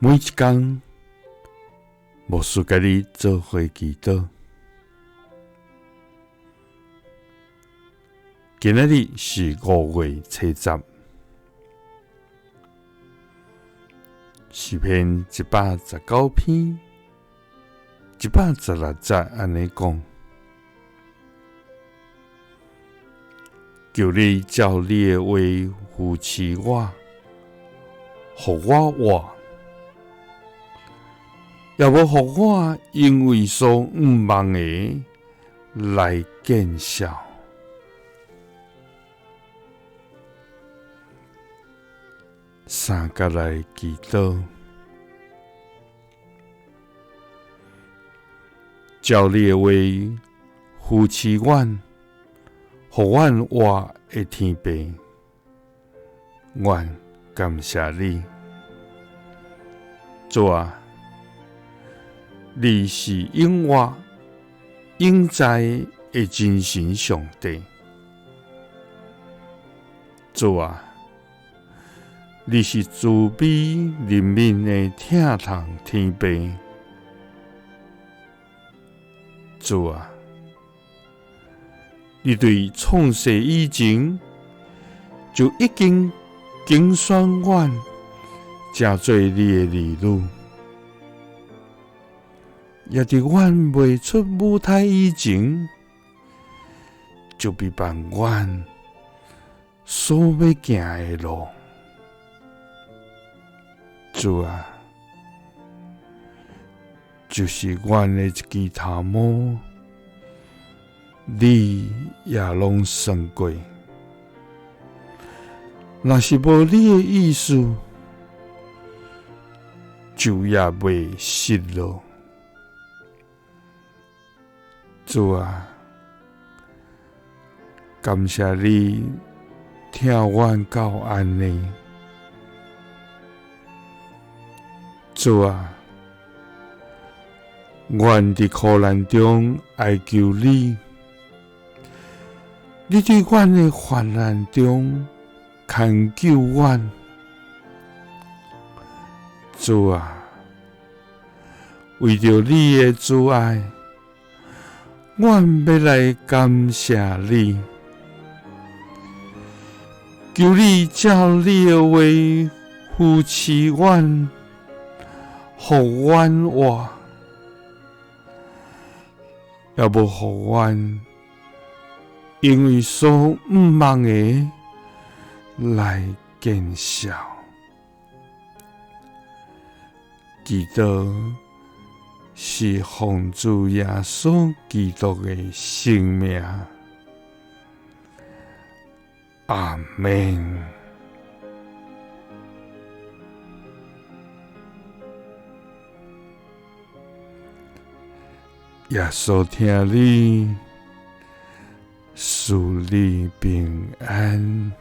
每一工，牧师佮你做伙祈祷。今仔日是5月7日，诗篇119篇116节按呢讲：求你照你的话扶持我，予我活，也无予我因为所向望的来见笑。三角来祈祷，照你的话扶持阮，予阮活的天父，阮感谢你。主啊，你是永活永在的真神上帝。主啊，你是慈悲怜悯的疼痛天父。主啊，你对创世以前就已经拣选阮，成做你的儿女，也伫阮未出母胎以前，就备办阮所欲行的路。主啊，就是阮的一支头毛，你也拢算过。若是无你的意思，就也袂失落。主啊，感谢你疼阮到按呢。主啊，阮伫苦难中哀求你，你伫阮的患难中牵救阮。主啊，为著你的慈爱，阮欲来感谢你。求你照你的话扶持阮，予阮活，也无予阮因为所向望的来见笑。祈祷是奉主耶稣基督的圣名。阿们。耶稣疼你，赐你平安。